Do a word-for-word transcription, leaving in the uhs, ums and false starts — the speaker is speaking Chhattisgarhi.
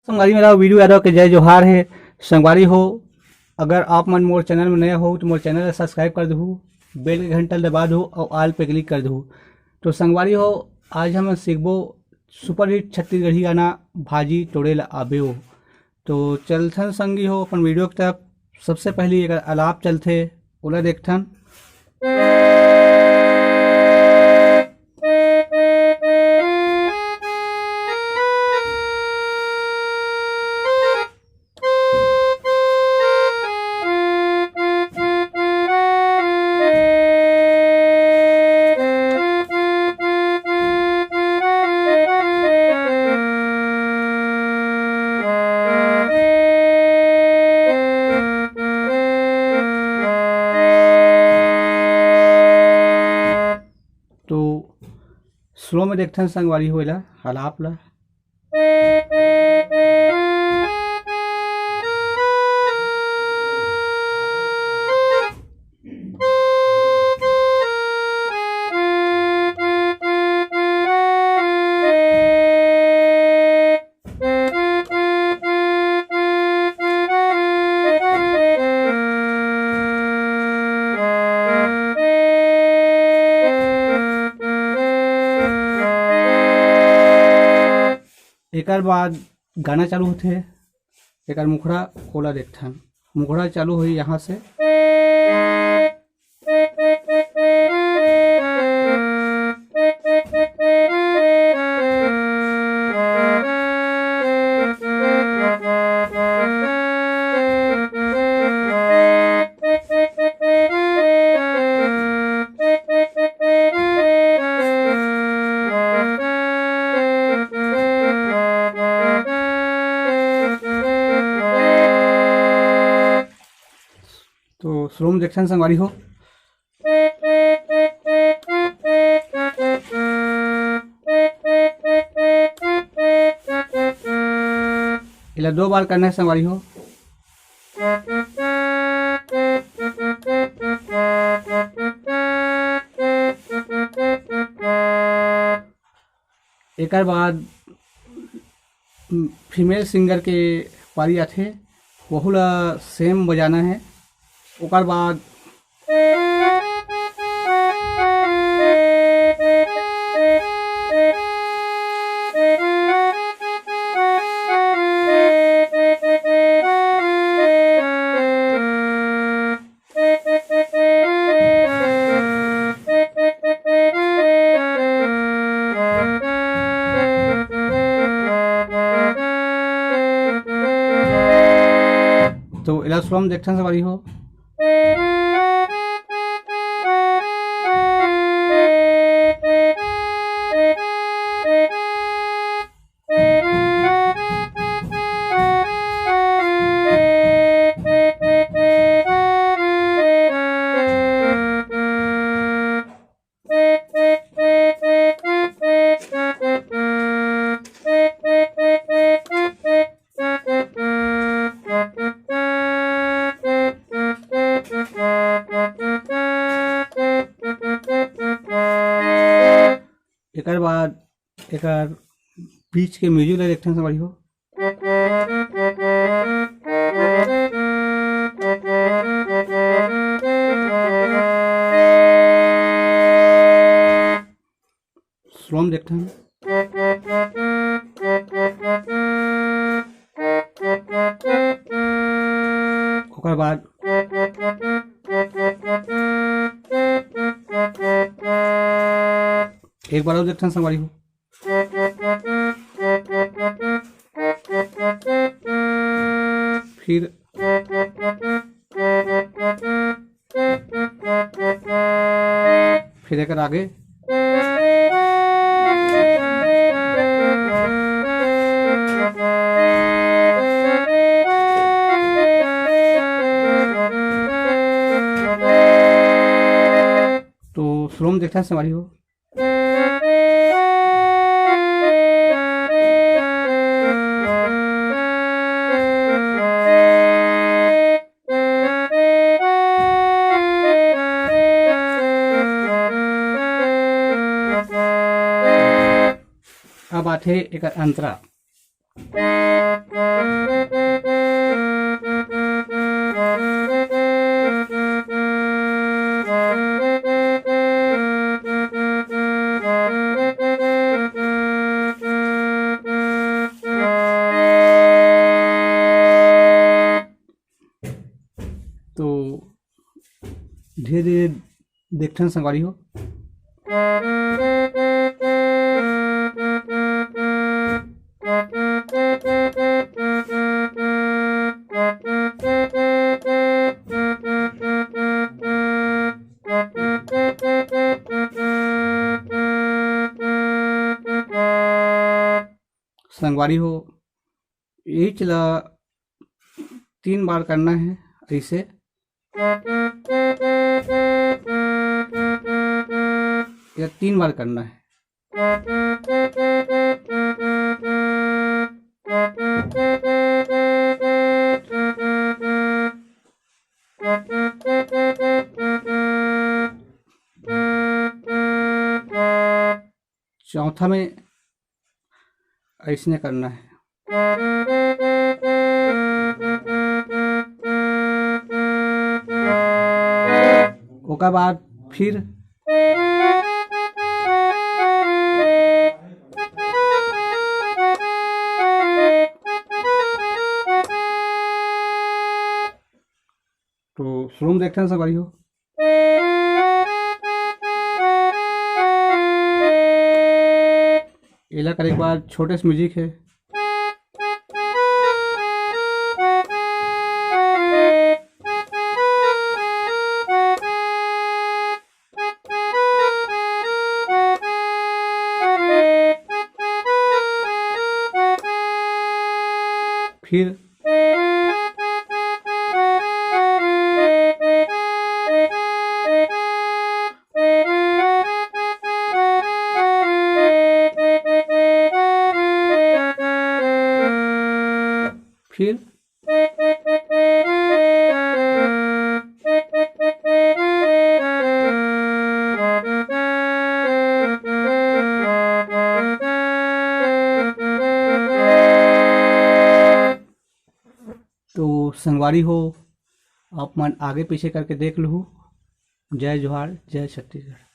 संगवारी, मेरा वीरू यादव के जय जोहार हे। संगवारी हो, अगर आप मन मोर चैनल में नया हो तो मोर चैनल ला सब्सक्राइब कर दहू, बेल के घंटा ला दबा दहू और ऑल पे क्लिक कर दहू। तो संगवारी हो, आज हम सीखबो सुपरहिट छत्तीसगढ़ी गाना भाजी तोड़े ला आबे ओ। तो चलथन संगी हो अपन वीडियो की तरफ। सबसे पहले एकर आलाप चलथे, ओला देखथन। तो स्लो में देखथन संगवारी हो एला, आलाप ला। एकर बाद गाना चालू होथे, एकर मुखड़ा ओला देखथन। मुखड़ा चालू होही यहाँ से। तो स्लो में देखथन संगवारी हो। एला दो बार करना है संगवारी हो। एकर बाद फीमेल सिंगर के पारी आथे, वहू ला सेम बजाना है। ओकर बाद तो एला स्लो में देखथन संगवारी हो। एकर बाद एकर बीच के म्यूजिक ला देखथन संगवारी हो। स्लो में देखथन। ओकर बाद एक बार और देखथन संगवारी हो। फिर फिर एकर आगे। तो स्लो में देखथन संगवारी हो। अब आथे एकर अंतरा। धीरे धीरे देखथन संगवारी हो। संगवारी हो, एच ला तीन बार करना है ऐसे। या तीन बार करना है। चौथा में ऐसने करना है। ओकर बाद फिर तो शुरू में देखते हैं संगवारी हो। एला करे के बाद छोटे से म्यूजिक है। फिर फिर तो संगवारी हो, आप मन आगे पीछे करके देख लहू। जय जोहार, जय छत्तीसगढ़।